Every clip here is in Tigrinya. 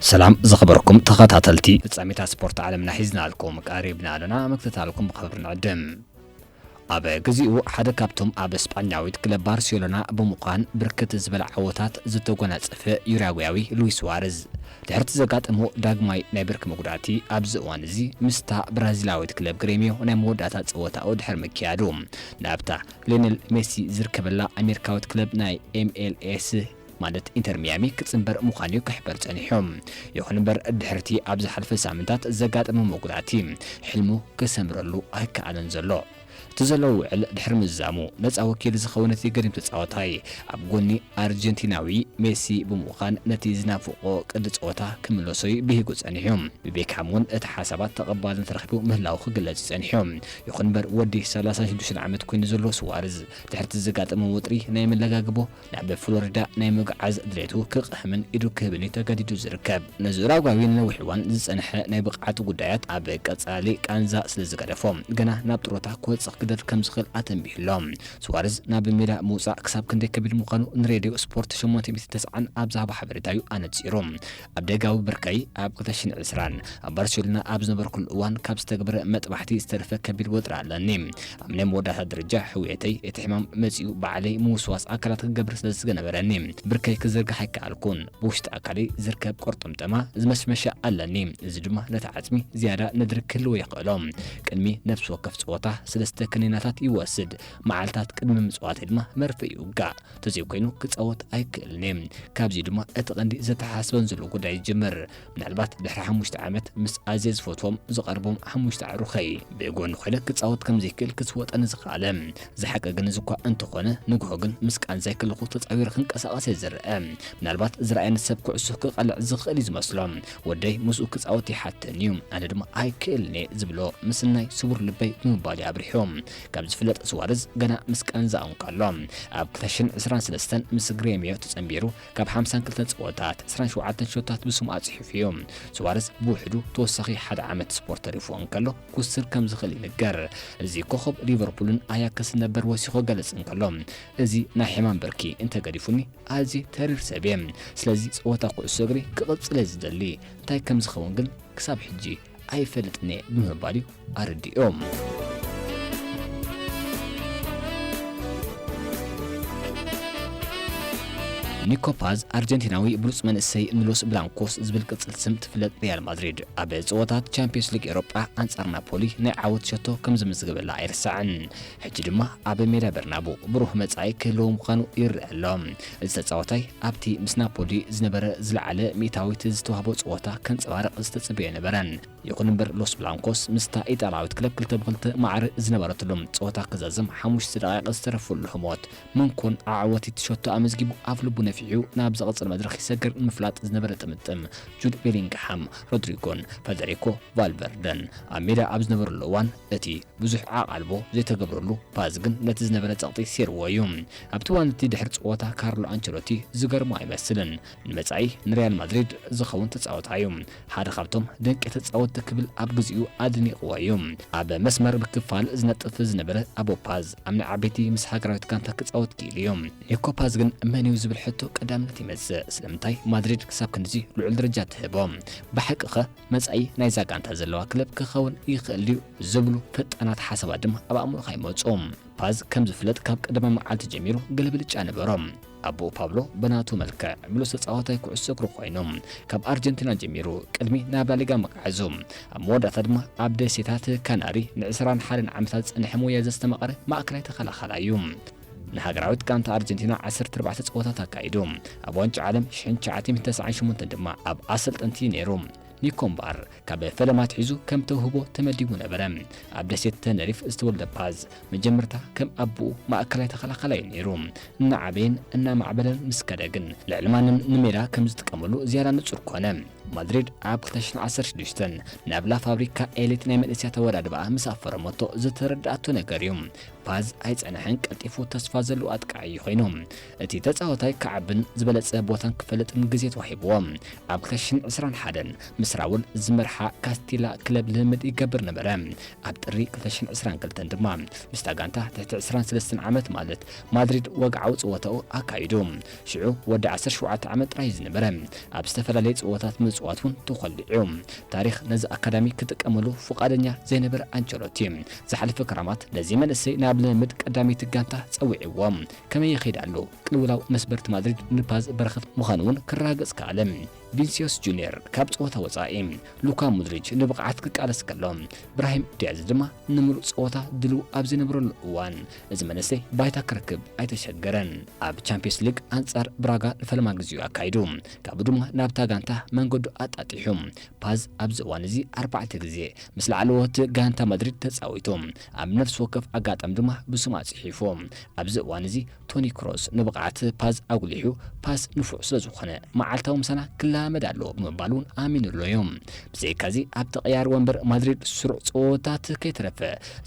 ሰላም ዝኸበርኩም ተኸታተልቲ፣ ፍጻሜታት ስፖርት ዓለምና ሒዝናልኩም ቀሪብና ኣለና። ምክትታልኩም ብኽብሪ ንዕድም። ኣብ ግዜኡ ሓደ ካብቶም ኣብ ስጳኛዊት ክለብ ባርሴሎና ብምዃን ብርክት ዝበለ ዓወታት ዝተጎናጸፈ ዩራጓያዊ ሉዊስ ሱዋረዝ፣ ድሕርቲ ዘጋጠሞ ዳግማይ ናይ ብርኪ መጉዳእቲ፣ ኣብዚ እዋን እዚ ምስታ ብራዚላዊት ክለብ ግሬምዮ ናይ መወዳእታ ጸወታኡ ድሕሪ ምክያዱ፣ ናብታ ሊዮኔል ሜሲ ዝርከበላ ኣሜሪካዊት ክለብ ናይ ኤም ኤል ኤስ ማለት ኢንተር ሚያሚ ክጽንበር ምዃኑ'ዩ ክሕበር ጸኒሑ። ይኹን እምበር፣ ድሕርቲ ኣብ ዝሓለፈ ሳምንታት ዘጋጠመ መጉዳእቲ፣ ሕልሙ ክሰምረሉ ኣይከኣለን ዘሎ። እቲ ዘለዎ ውዕል ድሕሪ ምዝዛሙ፣ ነጻ ወኪል ዝኸውን እቲ ገዲም ተጻዋታይ፣ ኣብ ጎኒ ኣርጀንቲናዊ ሜሲ ብምዃን ነቲ ዝናፍቖ ቅዲ ጸወታ ክምለሶ'ዩ ብሂጉ ጸኒሑ። ብቤካም እውን እቲ ሓሳባት ተቐባልነት ረኺቡ ምህላዉ ክግለጽ እዩ ጸኒሑ። ይኹን እምበር፣ ወዲ ሰላሳን ሽዱሽተን ዓመት ኮይኑ ዘሎ ሱዋርዝ፣ ድሕርቲ ዘጋጠመ ወጥሪ ናይ መለጋግቦ ናብ ፍሎሪዳ ናይ ምጉዓዝ ድሌቱ ክቕሕምን ኢዱ ክህብን እዩ ተገዲዱ ዝርከብ። ነዚ ኡራጓዊ ንነዊሕ እዋን ዝጸንሐ ናይ ብቕዓት ጉዳያት ኣብ ቀጻሊ ቃንዛ ስለ ዝገደፎ፣ ገና ናብ ጥሮታ ክወጽእ ክግደድ ከም ዝኽእል ኣተንቢሁሎ። ሱዋርዝ ናብ ሜዳ ምውጻእ ክሳብ ክንደይ ከቢድ ምዃኑ ንሬድዮ ስፖርት ሸሞንተ ሚእቲ ተስዓን ኣብ ዝሃቦ ሓበሬታ እዩ ኣነጺሩ። ኣብ ደጋዊ ብርከይ ኣብ ክልተ ሽሕን ዕስራን ኣብ ባርሴሎና ኣብ ዝነበርኩሉ እዋን ካብ ዝተግበረ መጥባሕቲ ዝተረፈ ከቢድ ወጥሪ ኣለኒ። ኣብ ናይ መወዳእታ ደረጃ ሕውየተይ እቲ ሕማም መጺኡ ባዕለይ ምውስዋስ ኣካላት ክገብር ስለ ዝነበረኒ ብርከይ ክዝርጋሕ ኣይከኣልኩን። ብውሽጢ ኣካለይ ዝርከብ ቁርጥምጠማ ዝመሽመሻ ኣለኒ። እዚ ድማ ነቲ ዓጽሚ ዝያዳ ነድሪ ክህልዎ የኽእሎ። ቅድሚ ነፍሲ ወከፍ ጸወታ ሰለስተ ክኒናታት ይወስድ። መዓልታት ቅድሚ ምጽዋተይ ድማ መርፌ ይውጋእ። ተዘይኮይኑ ክጻወት ኣይክእልን እየ። ካብዚ ድማ እቲ ቀንዲ ዘተሓሳስበን ዘሎ ጉዳይ ይጅምር። ምናልባት ድሕሪ ሓሙሽተ ዓመት ምስ ኣዝየ ዝፈትዎም ዝቐርቦም ሓሙሽተ ኣዕሩኸይ፣ ብጎኒ ኮይነ ክጻወት ከም ዘይክእል ክስወጠኒ ዝኸኣለ። እዚ ሓቂ ግን እዚ እኳ እንተኾነ፣ ንግሆ ግን ምስ ቃንዛይ ከለኹ ተጻዊረ ክንቀሳቐስ እየ ዝረአ። ምናልባት ዝረኣየኒ ሰብ ኩዕሶ ክቐልዕ ዝኽእል እዩ ዝመስሎ። ወደይ ምስኡ ክጻወት ይሓተኒ እዩ፣ ኣነ ድማ ኣይክእልን እየ ዝብሎ ምስናይ ስቡር ልበይ ብምባል እዩ ኣብሪሑ። ካብ ዝፍለጥ፣ ሱዋረዝ ገና ምስ ቃንዛ እንከሎ፣ ኣብ ክልተ ሽሕን ዕስራን ሰለስተን ምስ ግሬምዮ ተጸንቢሩ፣ ካብ ሓምሳን ክልተን ጸወታት ዕስራን ሸውዓተን ሸቶታት ብስሙ ኣጽሒፉ እዩ። ሱዋረዝ ብውሕዱ ተወሳኺ ሓደ ዓመት ስፖርት ተሪፍዎ እንከሎ፣ ክውስን ከም ዝኽእል ይንገር። እዚ ኮኸብ ሊቨርፑልን ኣያክስን ነበር ወሲኹ ክገልጽ እንከሎ፣ እዚ ናይ ሕማም ብርኪ እንተገዲፉኒ፣ ኣዝየ ተሪር ሰብ እየ። ስለዚ ጸወታ ኩዕሶ እግሪ ክቕጽል እየ ዝደሊ። እንታይ ከም ዝኸውን ግን ክሳብ ሕጂ ኣይፈልጥን እየ ብምባል እዩ ኣረዲኡ። ኒኮ ፓዝ፣ ኣርጀንቲናዊ ብሉጽ መንእሰይ ንሎስ ብላንኮስ ዝብል ቅጽል ስም ትፍለጥ ሪያል ማድሪድ፣ ኣብ ጸወታት ቻምፒዮንስ ሊግ ኤውሮጳ ኣንጻር ናፖሊ ናይ ዓወት ሸቶ ከም ዘመዝገበላ ኣይርሳዕን። ሕጂ ድማ ኣብ ሜዳ በርናቡ ብሩህ መጻኢ ክህልዎ ምዃኑ ይረአ ኣሎ። እዚ ተጻዋታይ ኣብቲ ምስ ናፖሊ ዝነበረ ዝለዓለ ሚእታዊት ዝተዋህቦ ጸወታ ከንጸባርቕ ዝተጸበየ ነበረ። ይኹን እምበር፣ ሎስ ብላንኮስ ምስታ ኢጣልያዊት ክለብ ክልተ ብክልተ ማዕረ ዝነበረትሉ ጸወታ ክዛዘም ሓሙሽተ ደቓይቕ ዝተረፈሉ ህሞት፣ መንኮን ዓዓወቲት ሸቶ ኣመዝጊቡ ኣፍ ልቡ ነፊሑ ናብ ዝቕጽል መድረኽ ይሰግር ንምፍላጥ ዝነበረ ጥምጥም፣ ጁድ ቤሊንግሃም፣ ሮድሪጎን ፈደሪኮ ቫልቨርደን ኣብ ሜዳ ኣብ ዝነበሩሉ እዋን፣ እቲ ብዙሕ ዓቓልቦ ዘይተገብረሉ ፓዝ ግን ነቲ ዝነበረ ጸቕጢ ሴርዎ እዩ። ኣብቲ እዋን እቲ ድሕሪ ጸወታ ካርሎ ኣንቸሎቲ ዝገርሞ ኣይመስልን። ንመጻኢ ንሪያል ማድሪድ ዝኸውን ተጻወታይ እዩ። ሓደ ካብቶም ድንቂ ተጻወትቲ ክብል ኣብ ግዜኡ ኣድኒቕዎ እዩ። ኣብ መስመር ምክፋል ዝነጥፍ ዝነበረ ኣቦ ፓዝ ኣብ ናይ ዓበይቲ ምስ ሃገራዊት ጋንታ ክጻወት ክኢሉ እዩ። ኒኮ ፓዝ ግን መን እዩ ዝብል ሕቶ ቀዳምነት ይመጽእ። ስለምንታይ ማድሪድ ክሳብ ክንድዚ ልዑል ደረጃ ትህቦ? ብሓቂኸ መጻኢ ናይዛ ጋንታ ዘለዋ ክለብ ክኸውን ይኽእል ድዩ ዝብሉ ፈጣናት ሓሳባት ድማ ኣብ ኣእምሮኻ ይመጹ። ፓዝ ከም ዝፍለጥ ካብ ቀዳማይ መዓልቲ ጀሚሩ ገለ ብልጫ ነበሮ። ኣቦኡ ፓብሎ ብናቱ መልክዕ ብሉጽ ተጻዋታይ ኩዕሶ እግሪ ኮይኑ ካብ ኣርጀንቲና ጀሚሩ ቅድሚ ናብ ላሊጋ ምጉዓዙ፣ ኣብ መወዳእታ ድማ ኣብ ደሴታት ካናሪ ንዕስራን ሓደን ዓመታት ዝጸንሐ ሞያ ዘስተማቐረ ማእከላይ ተኸላኻላይ እዩ። ንሃገራዊት ጋንታ ኣርጀንቲና ዓሰርተ ኣርባዕተ ጸወታት ኣካይዱ። ኣብ ዋንጫ ዓለም ሽሕን ትሽዓተ ሚእትን ተስዓን ሸሞንተን ድማ ኣብ ኣሰልጠንቲ ነይሩ። ኒኮ እምበኣር ካብ ፈለማ ኣትሒዙ ከም ተውህቦ ተመዲቡ ነበረ። ኣብ ደሴት ተነሪፍ ዝተወልደ ፓዝ መጀመርታ ከም ኣቦኡ ማእከላይ ተኸላኻላይ እዩ ነይሩ። እናዓበየን እናማዕበለን ምስ ከደ ግን ልዕሊ ማንም ንሜዳ ከም ዝጥቀመሉ ዝያዳ ንጹር ኮነ። ማድሪድ ኣብ ክልተ ሽሕን ዓሰርተ ሽዱሽተን ናብ ላ ፋብሪካ ኤሊት ናይ መንእሰያት ኣወዳድባኣ ምስ ኣፈረመቶ ዝተረድኣቶ ነገር እዩ። ፓዝ ኣይጸንሐን፣ ቀልጢፉ ተስፋ ዘለዎ ኣጥቃዒ ኮይኑ። እቲ ተጻዋታይ ክዓብን ዝበለጸ ቦታን ክፈልጥን ግዜ ተዋሂብዎ። ኣብ ክልተ ሽሕን ዕስራን ሓደን ምስ ራውል ዝመርሓ ካስቲላ ክለብ ልምምድ ይገብር ነበረ። ኣብ ጥሪ ክልተ ሽሕን ዕስራን ክልተን ድማ ምስታ ጋንታ ትሕቲ ዕስራን ሰለስተን ዓመት ማለት ማድሪድ ወግዓዊ ጸወታኡ ኣካይዱ። ሽዑ ወዲ ዓሰርተ ሸውዓተ ዓመት ጥራይ ዝነበረ፣ ኣብ ዝተፈላለየ ጸወታት ምጽዋት እውን ተኾሊዑ። ታሪኽ ነዚ ኣካዳሚ ክጥቀመሉ ፍቓደኛ ዘይነበረ ኣንቸሎቲ፣ ዝሓለፈ ክራማት ነዚ መንእሰይ ናብ ልምምድ ቀዳመይቲ ጋንታ ጸዊዕዎ። ከመይ ይኸይድ ኣሎ? ቅልውላው መስበርቲ ማድሪድ ንፓዝ በረኸት ምዃኑ እውን ክረጋገጽ ከኣለ። ቪኒሲዮስ ጁኒየር ካብ ጸወታ ወጻኢ፣ ሉካ ሞድሪች ንብቕዓት ክቃለስ ከሎ፣ ብራሂም ዲያዝ ድማ ንምሉእ ጸወታ ድሉው ኣብ ዝነበረሉ እዋን፣ እዚ መንእሰይ ባይታ ክረክብ ኣይተሸገረን። ኣብ ቻምፒዮንስ ሊግ ኣንጻር ብራጋ ንፈለማ ግዜኡ ኣካይዱ። ካብኡ ድማ ናብታ ጋንታ መንገዱ ኣጣጢሑ። ፓዝ ኣብዚ እዋን እዚ ኣርባዕተ ግዜ ምስ ላዕለዎት ጋንታ ማድሪድ ተጻዊቱ። ኣብ ነፍሲ ወከፍ ኣጋጣሚ ድማ ብስሙ ኣጽሒፉ። ኣብዚ እዋን እዚ ቶኒ ክሮስ ንብቕዓት ፓዝ ኣጉሊሑ፣ ፓዝ ንፉዕ ስለ ዝኾነ መዓልታዊ ምሳና ክለማመድ ኣለዎ ብምባል እውን ኣሚኑሎ'ዩ። ብዘይካዚ ኣብ ተቐያሪ ወንበር ማድሪድ ስሩዕ ጸወታት ከይተረፈ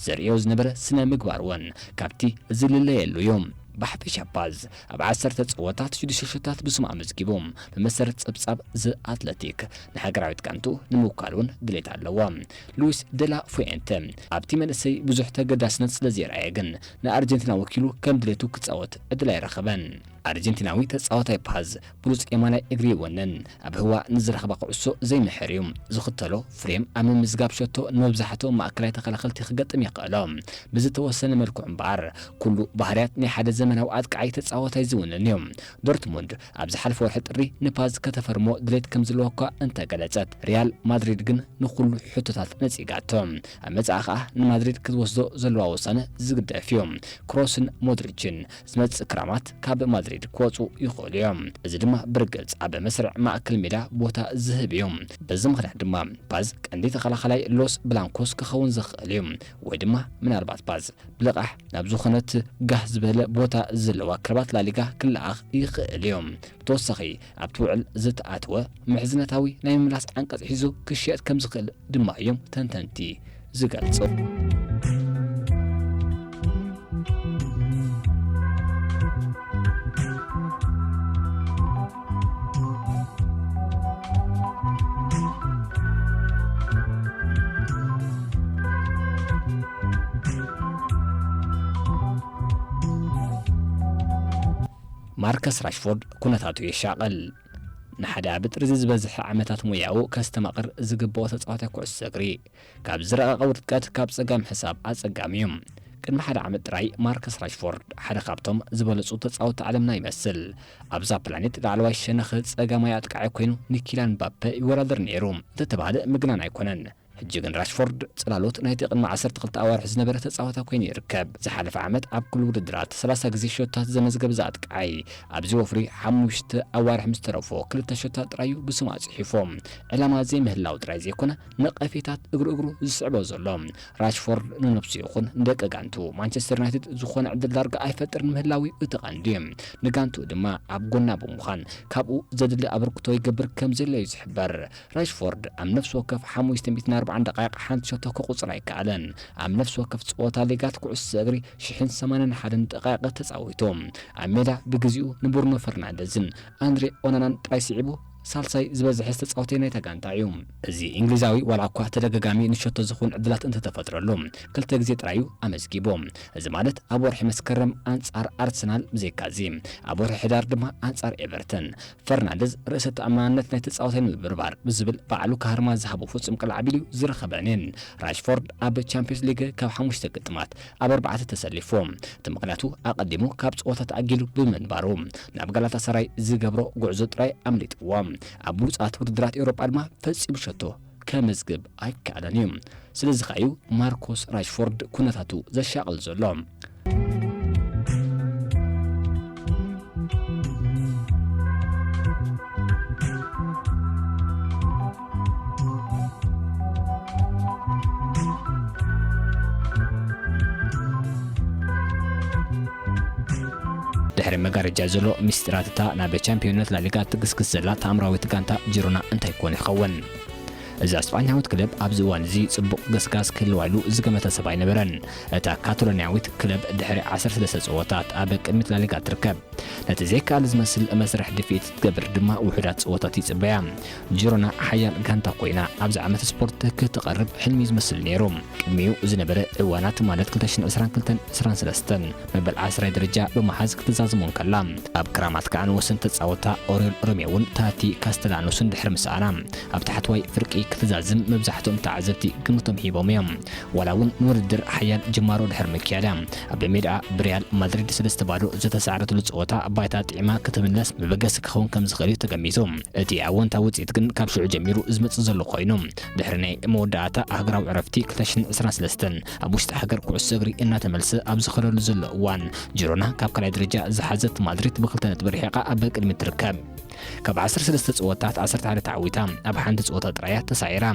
ዘርእዮ ዝነበረ ስነ ምግባር እውን ካብቲ ዝልለየሉ'ዩ። ብሓፈሻ ፓዝ ኣብ ዓሰርተ ጸወታት ሽዱሽተ ሸቶታት ብስሙ ኣመዝጊቡ፣ ብመሰረት ጸብጻብ ዘ ኣትለቲክ ንሃገራዊት ጋንትኡ ንምውካል እውን ድሌት ኣለዎ። ሉዊስ ደላ ፉየንተ ኣብቲ መንእሰይ ብዙሕ ተገዳስነት ስለ ዘይረኣየ ግን ንኣርጀንቲና ወኪሉ ከም ድሌቱ ክጻወት ዕድል ኣይረኸበን። ኣርጀንቲናዊ ተጻዋታይ ፓዝ ብሉጽ የማናይ እግሪ ይወንን። ኣብ ህዋ ንዝረኽባ ኩዕሶ ዘይምሕር እዩ። ዝኽተሎ ፍሬም ኣብ ምምዝጋብ ሸቶ ንመብዛሕትኦም ማእከላይ ተኸላኸልቲ ክገጥም የኽእሎ። ብዝተወሰነ መልክዑ እምበኣር፣ ኩሉ ባህርያት ናይ ሓደ ዘመናዊ ኣጥቃዓይ ተጻዋታይ ዝውንን እዩ። ዶርትሙንድ ኣብ ዝሓለፈ ወርሒ ጥሪ ንፓዝ ከተፈርሞ ድሌት ከም ዘለዋ እኳ እንተገለጸት፣ ሪያል ማድሪድ ግን ንኹሉ ሕቶታት ነጺጋቶ። ኣብ መጻኢ ከኣ ንማድሪድ ክትወስዶ ዘለዋ ውሳነ ዝግደፍ እዩ። ክሮስን ሞድሪችን ዝመጽእ ክራማት ካብ ማድሪድ ክወጹ ይኽእሉ እዮም። እዚ ድማ ብርግጽ ኣብ መስርዕ ማእከል ሜዳ ቦታ ዝህብ እዩ። በዚ ምኽንያት ድማ ፓዝ ቀንዲ ተኸላኻላይ ሎስ ብላንኮስ ክኸውን ዝኽእል እዩ፣ ወይ ድማ ምናልባት ፓዝ ብልቓሕ ናብ ዝኾነት ጋህ ዝበለ ቦታ ዘለዋ ክለባት ላሊጋ ክለኣኽ ይኽእል እዩ። ብተወሳኺ ኣብቲ ውዕል ዝተኣትወ ምሕዝነታዊ ናይ ምምላስ ዓንቀጽ ሒዙ ክሽየጥ ከም ዝኽእል ድማ እዮም ተንተንቲ ዝገልጹ። ማርከስ ራሽፎርድ ኩነታቱ የሻቕል። ንሓደ ኣብ ጥርዚ ዝበዝሐ ዓመታት ሞያኡ ከስተማቕር ዝግብኦ ተጻዋታይ ኩዕሶ እግሪ፣ ካብ ዝረቐቐ ውድቀት ካብ ጸጋም ሕሳብ ኣጸጋሚ እዩ። ቅድሚ ሓደ ዓመት ጥራይ ማርከስ ራሽፎርድ ሓደ ካብቶም ዝበለጹ ተጻወትቲ ዓለምና ይመስል። ኣብዛ ፕላኔት ላዕለዋይ ሸነኽ ጸጋማይ ኣጥቃዒ ኮይኑ ንኪላን ምባፔ ይወዳደር ነይሩ እንተተባህለ ምግናን ኣይኮነን። ሕጂ ግን ራሽፎርድ ጽላሎት ናይቲ ቅድሚ ዓሰርተ ክልተ ኣዋርሕ ዝነበረ ተጻዋታይ ኮይኑ ይርከብ። ዝሓለፈ ዓመት ኣብ ኩሉ ውድድራት ሰላሳ ግዜ ሸቶታት ዘመዝገበ እዚ ኣጥቃዓይ፣ ኣብዚ ወፍሪ ሓሙሽተ ኣዋርሕ ምስ ተረፎ ክልተ ሸቶታት ጥራይ እዩ ብስሙ ኣጽሒፎ። ዕላማ ዘይምህላው ጥራይ ዘይኮነ፣ ነቐፌታት እግሪ እግሩ ዝስዕቦ ዘሎ። ራሽፎርድ ንነብሱ ይኹን ንደቂ ጋንቱ ማንቸስተር ዩናይትድ ዝኾነ ዕድል ዳርጋ ኣይፈጥርን ምህላው እዩ እቲ ቀንዲ። ንጋንቱ ድማ ኣብ ጎና ብምዃን ካብኡ ዘድሊ ኣበርክቶ ይገብር ከም ዘሎ እዩ ዝሕበር። ራሽፎርድ ኣብ ነፍሲ ወከፍ ሓሙሽተ ሚእትን ኣርባዓን ደቃይቕ ሓንቲ ሸቶ ከቑጽር ኣይከኣለን። ኣብ ነፍሲ ወከፍ ጸወታ ሊጋት ኩዕሶ እግሪ ሽሕን ሰማንያን ሓደን ደቃይቕ ተጻዊቱ። ኣብ ሜዳ ብግዜኡ ንብሩኖ ፈርናንደዝን ኣንድሬ ኦናናን ጥራይ ስዒቡ ሳልሳይ ዝበዝሐ ዝተጻወተ ናይታ ጋንታ እዩ። እዚ እንግሊዛዊ ዋላ እኳ ተደጋጋሚ ንሸቶ ዝኸውን ዕድላት እንተተፈጥረሉ፣ ክልተ ግዜ ጥራይ እዩ ኣመዝጊቡ። እዚ ማለት ኣብ ወርሒ መስከረም ኣንጻር ኣርሰናል ብዘይካዚ፣ ኣብ ወርሒ ሕዳር ድማ ኣንጻር ኤቨርተን። ፈርናንደዝ ርእሰ ተኣማንነት ናይ ተጻዋታይ ንምብርባር ብዝብል ባዕሉ ካህርማ ዝሃቦ ፍጹም ቅልዓ ኣቢሉ ዝረኸበን። ራሽፎርድ ኣብ ቻምፒዮንስ ሊግ ካብ ሓሙሽተ ግጥማት ኣብ ኣርባዕተ ተሰሊፉ። እቲ ምኽንያቱ ኣቐዲሙ ካብ ጸወታ ተኣጊዱ ብምንባሩ፣ ናብ ጋላታሳራይ ዝገብሮ ጉዕዞ ጥራይ ኣምሊጥዎ። ኣብ ብሉጻት ውድድራት ኤውሮጳ ድማ ፈጺሙ ሸቶ ከመዝግብ ኣይከኣለን እዩ። ስለዚ ከኣ እዩ ማርኮስ ራሽፎርድ ኩነታቱ ዘሻቕል ዘሎ። ድሕሪ መጋረጃ ዘሎ ምስጢራት፣ እታ ናብ ቻምፒዮንነት ላሊጋ ትግስግስ ዘላ ተኣምራዊት ጋንታ ጂሮና እንታይ ኮን ይኸውን? እዛ ስጳኛዊት ክለብ ኣብዚ እዋን እዚ ጽቡቕ ገስጋስ ክህልዋ ኢሉ ዝገመተ ሰብ ኣይነበረን። እታ ካታሎንያዊት ክለብ ድሕሪ ዓሰርተ ሰለስተ ጸወታት ኣብ ቅድሚት ላሊጋ ትርከብ። ነቲ ዘይከኣል ዝመስል መስርሕ ድፍኢት ክትገብር ድማ ውሑዳት ጸወታት ይጽበያ። ጂሮና ሓያል ጋንታ ኮይና ኣብዚ ዓመት ስፖርት ክትቐርብ ሕልሚ ዝመስል ነይሩ። ቅድሚኡ ዝነበረ እዋናት ማለት ክልተ ሽሕን ዕስራን ክልተን ዕስራን ሰለስተን መበል ዓስራይ ደረጃ ብምሓዝ ክትዛዝሞ እንከላ፣ ኣብ ክራማት ከኣ ንወሰንቲ ተጻወታ ኦሪዮል ሮሜዎን ታቲ ካስተላኖስን ድሕሪ ምስኣና፣ ኣብ ታሕተዋይ ፍርቂ ክትዛዝም መብዛሕትኦም ተዓዘብቲ ግምቶም ሂቦም እዮም። ዋላ እውን ንውድድር ሓያል ጅማሮ ድሕሪ ምክያዳ፣ ኣብ ሜዳኣ ብሪያል ማድሪድ ሰለስተ ባዶ ዝተሳዕረትሉ ጸወታ ባይታ ጥዒማ ክትምለስ መበገሲ ክኸውን ከም ዝኽእል እዩ ተገሚቱ። እቲ ኣወንታዊ ውጽኢት ግን ካብ ሽዑ ጀሚሩ ዝመጽእ ዘሎ ኮይኑ፣ ድሕሪ ናይ መወዳእታ ሃገራዊ ዕረፍቲ ክልተ ሽሕን ዕስራን ሰለስተን ኣብ ውሽጢ ሃገር ኩዕሶ እግሪ እናተመልሰ ኣብ ዝኸደሉ ዘሎ እዋን፣ ጂሮና ካብ ካልኣይ ደረጃ ዝሓዘት ማድሪድ ብክልተ ነጥቢ ርሒቓ ኣብ ቅድሚት ትርከብ። ካብ ዓሰርተ ሰለስተ ጸወታት ዓሰርተ ሓደ ተዓዊታ ኣብ ሓንቲ ጸወታ ጥራይ እያ ተሳዒራ።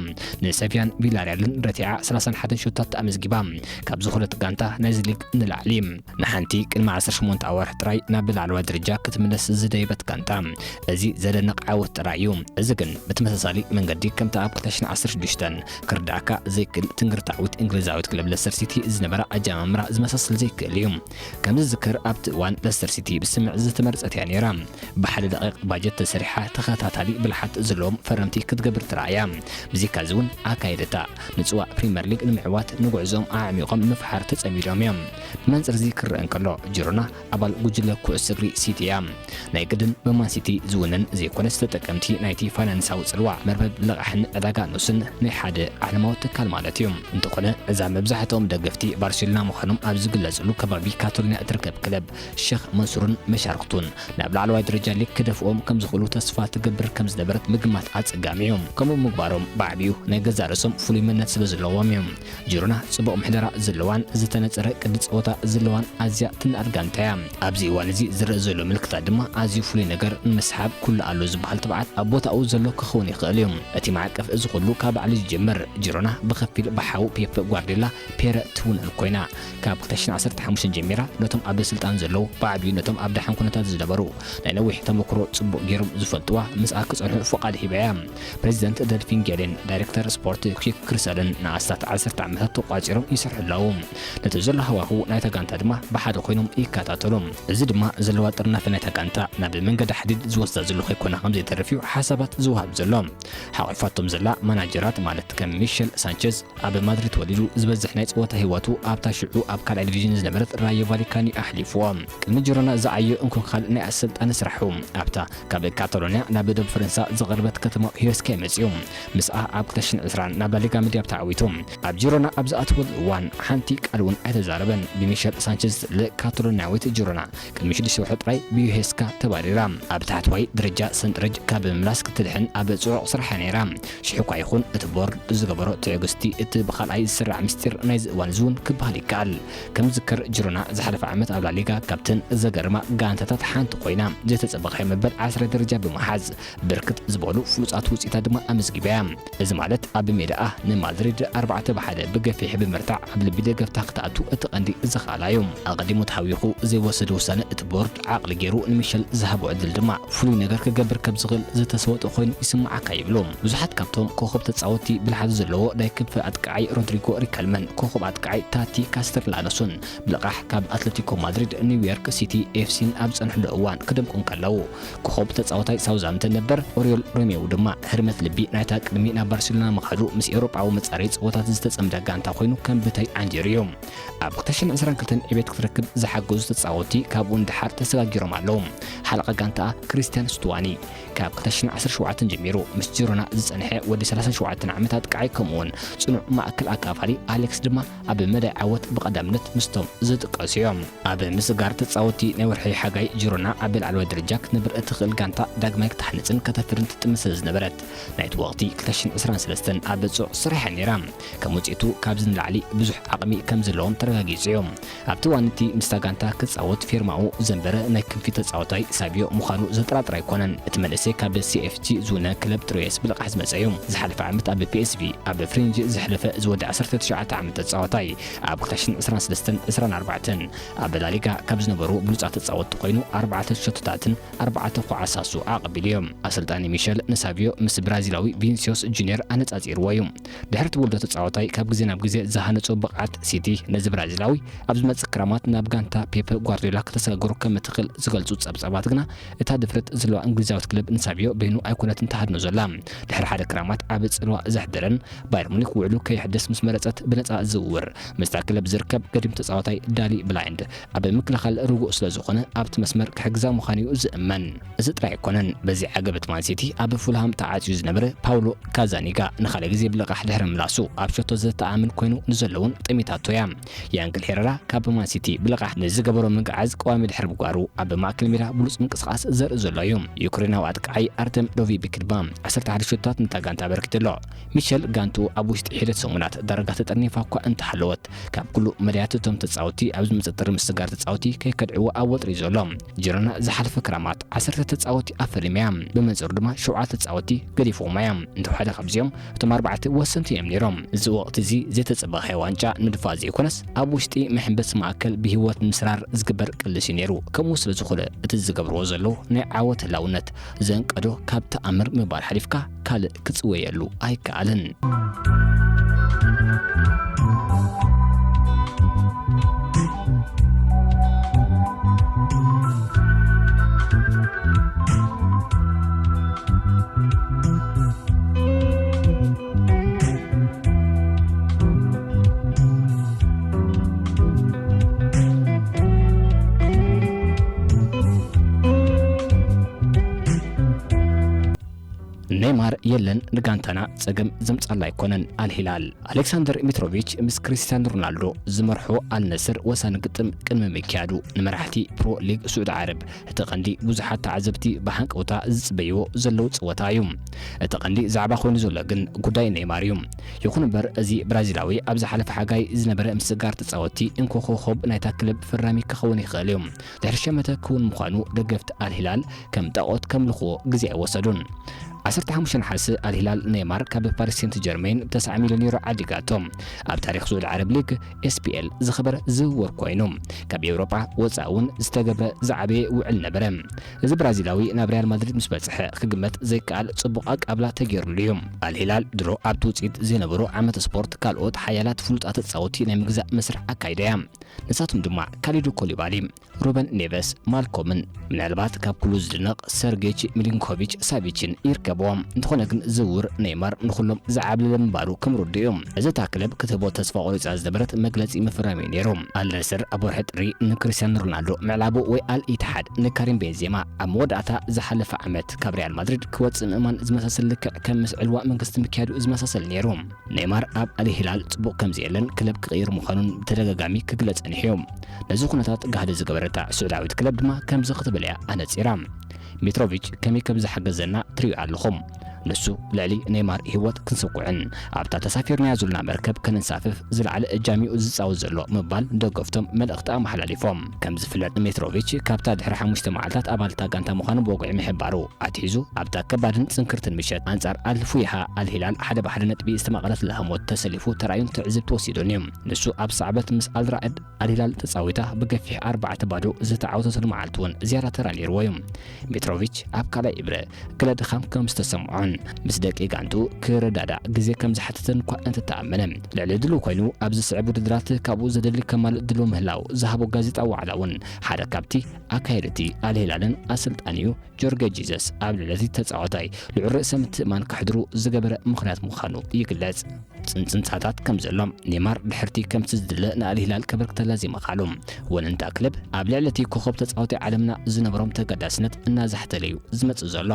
ንሰቪያን ቪላሪያልን ረቲዓ ሰላሳን ሓደን ሹታት ኣመዝጊባ። ካብዚ ሁለት ጋንታ ናይዚ ሊግ ንላዕሊ ንሓንቲ ቅድሚ ዓሰርተ ሸሞንተ ኣዋርሕ ጥራይ ናብ ላዕለዋይ ደረጃ ክትምለስ ዝደየበት ጋንታ። እዚ ዘደንቕ ዓወት ጥራይ እዩ። እዚ ግን ብተመሳሳሊ መንገዲ ከምታ ኣብ ክልተ ሽሕን ዓሰርተ ሽዱሽተን ክርዳእካ ዘይክእል ትንግርታዊት እንግሊዛዊት ክለብ ለስተር ሲቲ ዝነበራ ኣጀማምራ ዝመሳሰል ዘይክእል እዩ። ከም ዝዝከር ኣብቲ እዋን ለስተር ሲቲ ብስምዕ ዝተመርጸት እያ ነይራ። ብሓደ ደቂቕ ባጀት ተሰሪሓ ተኸታታሊ ብልሓት ዘለዎም ፈረምቲ ክትገብር ተራእያ። ብዚካ እዚ እውን ኣካየደታ። ንጽዋዕ ፕሪምየር ሊግ ንምዕዋት ንጉዕዞኦም ኣዕሚቖም ምፍሓር ተጸሚዶም እዮም። ብመንጽር እዚ ክረአ እንከሎ ጂሮና ኣባል ጉጅለ ኩዕሶ እግሪ ሲቲ እያ። ናይ ግድን ብማን ሲቲ ዝውነን ዘይኮነስ ተጠቀምቲ ናይቲ ፋይናንሳዊ ጽልዋ መርበብ ልቓሕን ዕዳጋ ንኡስን ናይ ሓደ ዓለማዊ ትካል ማለት እዩ። እንተኾነ እዛ መብዛሕትኦም ደገፍቲ ባርሴሎና ምዃኖም ኣብ ዝግለጽሉ ከባቢ ካታሎንያ እትርከብ ክለብ ሸኽ መንሱርን መሻርክቱን ናብ ላዕለዋይ ደረጃ ሊግ ክደፍኦም ከም ዝኽእሉ ተስፋ ትገብር ከም ዝነበረት ምግማት ኣጸጋሚ እዩ። ከምኡ ምግባሮም ብዓቢኡ ናይ ገዛእ ርእሶም ፍሉይ መንነት ስለ ዘለዎም እዩ። ጂሮና ጽቡቕ ምሕደራ ዘለዋን ዝተነጸረ ቅዲ ጸወታ ዘለዋን ኣዝያ ትንኣድ ጋንታ እያ። ኣብዚ እዋን እዚ ዝረአ ዘሎ ምልክታት ድማ ኣዝዩ ፍሉይ ነገር ንምስሓብ ኩሉ ኣሎ ዝበሃል ትብዓት ኣብ ቦታኡ ዘሎ ክኸውን ይኽእል እዩ። እቲ ማዕቀፍ እዚ ኩሉ ካብ ባዕሉ ይጅምር። ጂሮና ብኸፊል ብሓው ፔፕ ጓርዲዮላ ፔረ ትውነን ኮይና፣ ካብ ክልተ ሽሕን ዓሰርተ ሓሙሽተን ጀሚራ ነቶም ኣብ ስልጣን ዘለዉ፣ ብዓቢኡ ነቶም ኣብ ደሓን ኩነታት ዝነበሩ፣ ናይ ነዊሕ ተመክሮ ጽቡቕ ገይሮም ዝፈልጥዋ፣ ምስኣ ክጸንሑ ፍቓድ ሂባ እያ። ፕሬዚደንት ደልፊን ጌሌን ዳይሬክተር ስፖርት ኪክ ክርሰልን ንኣስታት ዓሰርተ ዓመታት ተቋጺሮም ይሰርሑ ኣለዉ። ነቲ ዘሎ ሃዋህው ናይታ ጋንታ ድማ ብሓደ ኮይኖም ይከታተሉ። እዚ ድማ ዘለዋ ጥርናፈ ናይታ ጋንታ ናብ መንገዲ ሓዲድ ዝወስዳ ዘሎ ከይኮና ከም ዘይተርፍ እዩ ሓሳባት ዝወሃብ ዘሎ። ሓቒፋቶም ዘላ ማናጀራት ማለት ከም ሚሸል ሳንቸዝ፣ ኣብ ማድሪድ ተወሊዱ ዝበዝሕ ናይ ጸወታ ህይወቱ ኣብታ ሽዑ ኣብ ካልኣይ ዲቪዥን ዝነበረት ራዮ ቫሊካኒ ኣሕሊፍዎ። ቅድሚ ጂሮና ዝዓዮ እንኮ ካልእ ናይ ኣሰልጣኒ ስራሑ ኣብታ ካብ ካታሎንያ ናብ ደቡብ ፈረንሳ ዝቐርበት ከተማ ሂዮስካ እዩ መጺኡ። ምስኣ ኣብ ክልተ ሽሕን ዕስራን ናብ ላሊጋ መድያብ ተዓዊቱ። ኣብ ጂሮና ኣብ ዝኣተወሉ እዋን ሓንቲ ቃል እውን ኣይተዛረበን። ብሚሸል ሳንቸዝ ትጽለእ ካታሎንያዊት ጂሮና ቅድሚ ሽዱሽተ ወርሒ ጥራይ ብዩሄስካ ተባሪራ። ኣብ ታሕተዋይ ደረጃ ሰንጠረዥ ካብ ምምላስ ክትድሕን ኣብ ጽዑቕ ስራሓ ነይራ። ሽሕ እኳ ይኹን እቲ ቦርድ ዝገበሮ ትዕግስቲ እቲ ብኻልኣይ ዝስራዕ ምስጢር ናይዚ እዋን እዚ እውን ክበሃል ይከኣል። ከም ዝዝከር ጂሮና ዝሓለፈ ዓመት ኣብ ላሊጋ ካብተን ዘገርማ ጋንታታት ሓንቲ ኮይና ዘይተጸበኸ መበል ዓስራይ ደረጃ ብምሓዝ ብርክት ዝበሉ ፍሉጻት ውጽኢታት ድማ ኣመዝጊባ እያ። እዚ ማለት ኣብ ሜዳኣ ንማድሪድ ኣርባዕተ ብ ሓደ ብገፊሕ ብምርታዕ ኣብ ልቢ ደገፍታ ክትኣቱ እቲ ቀንዲ ዘኽኣላ እዩ። ኣቐዲሙ ተሃዊኹ ዘይወሰደ ውሳነ እቲ ቦርድ ዓቕሊ ገይሩ ንሚሸል ዝሃቦ ዕድል ድማ ፍሉይ ነገር ክገብር ከም ዝኽእል ዝተሰወጠ ኮይኑ ይስምዓካ ይብሉ። ብዙሓት ካብቶም ኮኸብ ተጻወትቲ ብልሓት ዘለዎ ናይ ክንፊ ኣጥቃዓይ ሮድሪጎ ሪከልመን ኮኸብ ኣጥቃዓይ ታቲ ካስተርላኖስን ብልቓሕ ካብ ኣትለቲኮ ማድሪድ ኒውዮርክ ሲቲ ኤፍሲን ኣብ ዝጸንሕሉ እዋን ክደምቁ እንከለዉ፣ ኮኸብ ተጻዋታይ ሳውዝሃምተን ነበር ኦሪዮል ሮሜዎ ድማ ህርመት ልቢ ናይታ ቅድሚ ናብ ባርሴሎና ምኻዱ ምስ ኤውሮጳዊ መጻረዪ ጸወታት ዝተጸምደ ጋንታ ኮይኑ ከም ብተይ ዓንጂሩ እዩ። ኣብ ክልተ ሽሕን ዕስራን ክልተን ዕቤት ክትረክብ ዝሓገዙ ተጻወትቲ ካብኡ ንደሓር ተሰጋጊሮም ኣለዉ። ሓለቓ ጋንታኣ ክሪስቲያን ስቱዋኒ ካብ ክልተ ሽሕን ዓሰርተ ሸውዓተን ጀሚሩ ምስ ጂሮና ዝጸንሐ ወዲ ሰላሳን ሸውዓተን ዓመት ኣጥቃዓይ ከምኡውን ጽኑዕ ማእከል ኣካፋሊ ኣሌክስ ድማ ኣብ መዳይ ዓወት ብቐዳምነት ምስቶም ዝጥቀሱ እዮም። ኣብ ምስጋር ተጻወትቲ ናይ ወርሒ ሓጋይ ጂሮና ኣብ ላዕለዋይ ደረጃ ክትነብር እትኽእል ጋንታ ዳግማይ ክትሓንጽን ከተፍርን ትጥምት ስለ ዝነበረት ናይቲ ወቕቲ ክልተ ሽሕን ዕስራን ሰለስተን ኣብ ጽዑቕ ስራሕ እያ ነይራ። ከም ውጽኢቱ ካብዚ ንላዕሊ ብዙሕ ዓቕሚ ከም ዘለዎም ተረጋጊጹ እዩ። ኣብቲ እዋን እቲ ምስታ ጋንታ ክጻወት ፌርማኡ ዘንበረ ናይ ክንፊ ተጻዋታይ ሳቪዮ ምዃኑ ዘጠራጥር ኣይኮነን። እቲ መንእሰይ ካብ ሲኤፍጂ ዝውነ ክለብ ትሮየስ ብልቓሕ ዝመጸ እዩ። ዝሓለፈ ዓመት ኣብ ፒኤስቪ ኣብ ፍሬንጅ ዘሕለፈ ዝወዲ ዓሰርተ ትሽዓተ ዓመት ተጻዋታይ ኣብ ክልተ ሽሕን ዕስራን ሰለስተን ዕስራን ኣርባዕተን ኣብ ላሊጋ ካብ ዝነበሩ ብሉጻት ተጻወትቲ ኮይኑ ኣርባዕተ ሸቶታትን ኣርባዕተ ኳዕቶ ዓሳሱ ኣቐቢሉ እዩ። ኣሰልጣኒ ሚሸል ንሳቪዮ ምስ ብራዚላዊ ቪኒሲዮስ ጁኒየር ኣነጻጺርዎ እዩ። ድሕሪ እቲ ውልዶ ተጻዋታይ ካብ ግዜ ናብ ግዜ ዝሃነጾ ብቕዓት ሲቲ፣ ነዚ ብራዚላዊ ኣብ ዝመጽእ ክረማት ናብ ጋንታ ፔፕ ጓርዲዮላ ከተሰጋግሮ ከም እትኽእል ዝገልጹ ጸብጻባት ግና፣ እታ ድፍረት ዘለዋ እንግሊዛዊት ክለብ ንሳቪዮ በይኑ ኣይኮነትን ትሃድኖ ዘላ። ድሕሪ ሓደ ክረማት ዓቢ ጽልዋ ዘሕደረን ባየር ሙኒክ ውዕሉ ከይሕደስ ምስ መረጸት ብነጻ ዝውውር ምስታ ክለብ ዝርከብ ገዲም ተጻዋታይ ዳሊ ብላይንድ ኣብ ምክልኻል ርጉእ ስለ ዝኾነ ኣብቲ መስመር ክሕግዛ ምዃኑ እዩ ዝእመን። እዚ ጥራይ ኣይኮነን። በዚ ዓገበት ማን ሲቲ ኣብ ፉልሃም ተዓጽዩ ዝነበረ ፓውሎ ካዛኒጋ ንኻልእ ግዜ ብልቓሕ ድሕሪ ምላሱ ኣብ ሸቶ ዘተኣማምን ኮይኑ ንዘሎ እውን ጠሚታቶ እያ። የኣንግል ሄረራ ካብ ማን ሲቲ ብልቓሕ ንዝገበሮ ምግዓዝ ቀዋሚ ድሕሪ ምግባሩ ኣብ ማእከል ሜዳ ብሉጽ ምንቅስቓስ ዘርኢ ዘሎ እዩ። ዩክሬናዊ ኣጥቃዓይ ኣርተም ዶቪቢክ ድማ ዓሰርተ ሓደ ሸቶታት ነታ ጋንታ ኣበርኪቱ ኣሎ። ሚሸል ጋንቱ ኣብ ውሽጢ ሒደት ሰሙናት ዳርጋ ተጠርኒፋ እኳ እንተሃለወት፣ ካብ ኩሉ መዳያት እቶም ተጻወትቲ ኣብ ዝመጽእ ጥሪ ምስግጋር ተጻወትቲ ከይከድዕዎ ኣብ ወጥሪ እዩ ዘሎ። ጂሮና ዝሓለፈ ክረማት ዓሰርተ ተጻወትቲ ኣፈሪማ እያ። ብመንጽሩ ድማ ሸውዓተ ተጻወትቲ ገዲፎማ እያ። እንተወሓደ ካብዚኦም እቶም ኣርባዕተ ወሰንቲ እዮም ነይሮም። እዚ ወቕቲ እዚ ዘይተጸበኸ ዋንጫ ንድፋ ዘይኮነስ ኣብ ውሽጢ መሐንበሲ ማእከል ብህይወት ምስራር ዝግበር ቅልስ እዩ ነይሩ። ከምኡ ስለ ዝኾነ እቲ ዝገብርዎ ዘለዉ ናይ ዓወት ህላውነት ዘንቀዶ ካብ ተኣምር ምባል ሓሊፍካ ካልእ ክጽወየሉ ኣይከኣልን። ኔይማር የለን ንጋንታና ጸገም ዘምጻላ ኣይኮነን። ኣልሂላል ኣሌክሳንደር ሚትሮቪች ምስ ክርስቲያኖ ሮናልዶ ዝመርሖ ኣልነስር ወሳኒ ግጥም ቅድሚ ምክያዱ ንመራሕቲ ፕሮ ሊግ ስዑዲ ዓረብ እቲ ቀንዲ ብዙሓት ተዓዘብቲ ብሃንቀውታ ዝጽበይዎ ዘለዉ ጸወታ እዩ። እቲ ቀንዲ ዛዕባ ኮይኑ ዘሎ ግን ጉዳይ ኔይማር እዩ። ይኹን እምበር እዚ ብራዚላዊ ኣብ ዝሓለፈ ሓጋይ ዝነበረ ምስግጋር ተጻወትቲ እንኮ ኮኾብ ናይታ ክለብ ፈራሚ ክኸውን ይኽእል እዩ። ድሕሪ ሸመተ ክውን ምዃኑ ደገፍቲ ኣልሂላል ከም ጣኦት ከምልኽዎ ግዜ ኣይወሰዱን። ዓሰርተ ሓሙሽተ ነሓሰ ኣልሂላል ኔይማር ካብ ፓሪስ ሴንት ጀርሜን ብተስዓ ሚልዮን ዩሮ ዓዲጋቶ። ኣብ ታሪኽ ስዑዲ ዓረብ ሊግ ኤስፒኤል ዝኸበረ ዝውውር ኮይኑ፣ ካብ ኤውሮጳ ወጻኢ እውን ዝተገብረ ዝዓበየ ውዕል ነበረ። እዚ ብራዚላዊ ናብ ሪያል ማድሪድ ምስ በጽሐ ክግመት ዘይከኣል ጽቡቕ ኣቃብላ ተገይሩሉ እዩ። ኣልሂላል ድሮ ኣብቲ ውጽኢት ዘይነበሮ ዓመት ስፖርት ካልኦት ሓያላት ፍሉጣት ተጻወትቲ ናይ ምግዛእ መስርሕ ኣካይዳ እያ። ንሳቶም ድማ ካሊዱ ኮሊባሊ፣ ሩበን ኔቨስ፣ ማልኮምን ምናልባት ካብ ኩሉ ዝድነቕ ሰርጌች ሚሊንኮቪች ሳቪችን ይርከብዎም። እንተኾነ ግን ዝውውር ኔይማር ንኹሎም ዝዓብለለ ምንባሩ ከም ርዱእ እዩ። እዚ እታ ክለብ ክትህቦ ተስፋ ቆሪጻ ዝነበረት መግለጺ ምፍራም እዩ ነይሩ። ኣልነስር ኣብ ወርሒ ጥሪ ንክርስቲያኖ ሮናልዶ ምዕላቡ ወይ ኣል ኢትሓድ ንካሪም ቤንዜማ ኣብ መወዳእታ ዝሓለፈ ዓመት ካብ ሪያል ማድሪድ ክወጽእ ምእማን ዝመሳሰል ልክዕ ከም ምስ ዕልዋ መንግስቲ ምክያዱ ዝመሳሰል ነይሩ። ኔይማር ኣብ ኣል ሂላል ጽቡቕ ከም ዘየለን ክለብ ክቕይር ምዃኑን ብተደጋጋሚ ክግለጽ ጸኒሑ እዩ። ነዚ ኩነታት ጋህዲ ዝገበረታ ስዑዳዊት ክለብ ድማ ከምዚ ክትብል እያ ኣነጺራ። ሚትሮቪች ከመይ ከም ዝሓገዘና ትርእዩ ኣለኹም። ንሱ ልዕሊ ኔይማር ህይወት ክንስኩዕን ኣብታ ተሳፊርናያ ዘሎና መርከብ ከነንሳፍፍ ዝለዓለ እጃም እዩ ዝጻወት ዘሎ ምባል ደገፍቶም መልእኽቲ ኣመሓላሊፎም። ከም ዝፍለጥ ሚትሮቪች ካብታ ድሕሪ ሓሙሽተ መዓልታት ኣባልታ ጋንታ ምዃኑ ብወግዒ ምሕባሩ ኣትሒዙ ኣብታ ከባድን ጽንክርትን ምሸት ኣንጻር ኣል ፉይሃ ኣል ሂላል ሓደ ብሓደ ነጥቢ ዝተማቐለት ላህሞት ተሰሊፉ ተራእዩን ትዕዝብቲ ወሲዱን እዩ። ንሱ ኣብ ሳዕበት ምስ ኣል ራዕድ ኣል ሂላል ተጻዊታ ብገፊሕ ኣርባዕተ ባዶ ዝተዓወተትሉ መዓልቲ እውን ዝያዳ ተራ ነይርዎ እዩ። ሚትሮቪች ኣብ ካልኣይ እብረ ገለ ድኻም ከም ዝተሰምዖን ምስ ደቂ ጋንቱ ክረዳዳእ ግዜ ከም ዝሓተተን እኳ እንተተኣመነ፣ ልዕሊ ድሉው ኮይኑ ኣብ ዝስዕብ ውድድራት ካብኡ ዘደሊ ከማልእ ድሉው ምህላው ዝሃቦ ጋዜጣዊ ዋዕላ እውን ሓደ ካብቲ ኣካየድቲ ኣል ሂላልን ኣሰልጣኒኡ ጆርጌ ጂዘስ ኣብ ልዕሊ እቲ ተጻዋታይ ልዑል ርእሰ ምትእማን ከሕድሩ ዝገበረ ምኽንያት ምዃኑ ይግለጽ። ጽንጽንጻታት ከም ዘሎ ኔማር ድሕርቲ ከምቲ ዝድለ ንኣል ሂላል ከበርክተላ ዘይምኽኣሉ፣ ወነንታ ክለብ ኣብ ልዕሊ እቲ ኮኸብ ተጻዋታይ ዓለምና ዝነበሮም ተገዳስነት እናዛሕተለ እዩ ዝመጽእ ዘሎ።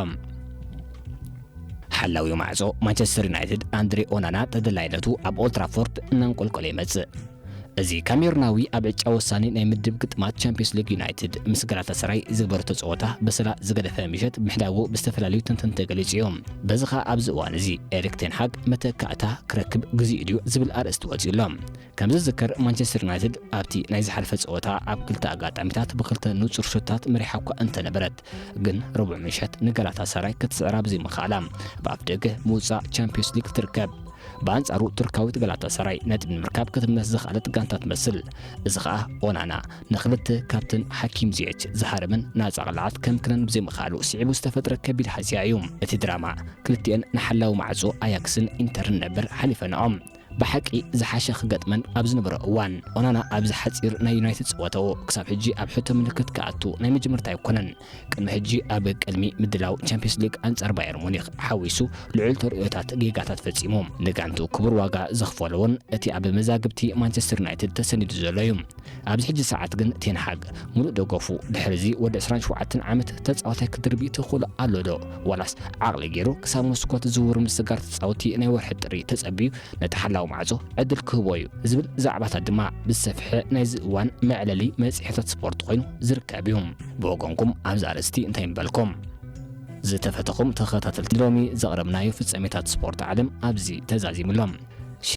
ሓላዊ ማዕጾ ማንቸስተር ዩናይትድ ኣንድሬ ኦናና ተደላይነቱ ኣብ ኦልትራፎርድ እናንቆልቆለ ይመጽእ። እዚ ካሜሩናዊ ኣብ ዕጫ ወሳኒ ናይ ምድብ ግጥማት ቻምፒዮንስ ሊግ ዩናይትድ ምስ ጋላታሰራይ ዝግበረቶ ጸወታ በሰላ ዝገደፈ ምሸት ምሕዳጉ ብዝተፈላለዩ ተንተንቲ ተገሊጹ እዩ። በዚ ኸኣ ኣብዚ እዋን እዚ ኤሪክ ቴን ሃግ መተካእታ ክረክብ ግዜኡ ድዩ ዝብል ኣርእስቲ ወጺኡ ኣሎ። ከም ዝዝከር ማንቸስተር ዩናይትድ ኣብቲ ናይ ዝሓለፈ ጸወታ ኣብ ክልተ ኣጋጣሚታት ብክልተ ንጹር ሹታት መሪሓ እኳ እንተነበረት፣ ግን ረቡዕ ምሸት ንጋላታሰራይ ክትስዕራ ብዘይምኽኣላ ብኣፍ ደገ ምውጻእ ቻምፒዮንስ ሊግ ትርከብ። ብኣንጻሩ ቱርካዊት ጋላታሳራይ ነጥቢ ንምርካብ ክትምለስ ዝኸኣለት ጋንታ ትመስል። እዚ ኸኣ ኦናና ንኽልተ ካብተን ሓኪም ዚየች ዝሃረመን ናጻ ቅልዓት ከምክነን ብዘይምኽኣሉ ስዒቡ ዝተፈጥረ ከቢድ ሃስያ እዩ። እቲ ድራማ ክልቲኤን ንሓላዊ ማዕጾ ኣያክስን ኢንተርን ነበር ሓሊፈንኦም። ብሓቂ ዝሓሸ ክገጥመን ኣብ ዝነበረ እዋን፣ ኦናና ኣብዚ ሓጺር ናይ ዩናይትድ ጸወታኡ ክሳብ ሕጂ ኣብ ሕቶ ምልክት ክኣቱ ናይ መጀመርታ ኣይኮነን። ቅድሚ ሕጂ ኣብ ቅድሚ ምድላው ቻምፒየንስ ሊግ ኣንጻር ባየር ሙኒክ ሓዊሱ ልዑል ተርእዮታት ጌጋታት ፈጺሙ። ንጋንቱ ክቡር ዋጋ ዘኽፈሎ እውን እቲ ኣብ መዛግብቲ ማንቸስተር ዩናይትድ ተሰኒዱ ዘሎ እዩ። ኣብዚ ሕጂ ሰዓት ግን ቴንሃግ ሙሉእ ደገፉ ድሕሪ እዚ ወዲ ዕስራን ሸውዓተን ዓመት ተጻዋታይ ክድርቢ ተኽእሎ ኣሎ ዶ? ዋላስ ዓቕሊ ገይሩ ክሳብ መስኮት ዝውውር ምስጋር ተጻወቲ ናይ ወርሒ ጥሪ ተጸቢዩ ነቲ ሓላዊ ማዕጾ ዕድል ክህቦ እዩ ዝብል ዛዕባታት ድማ ብዝሰፍሐ ናይዚ እዋን መዕለሊ መጽሔታት ስፖርት ኮይኑ ዝርከብ እዩ። ብወገንኩም ኣብዚ ኣርእስቲ እንታይ ምበልኩም? ዝተፈተኹም ተኸታተልቲ፣ ሎሚ ዘቕረብናዮ ፍጻሜታት ስፖርት ዓለም ኣብዚ ተዛዚሙ ኣሎ።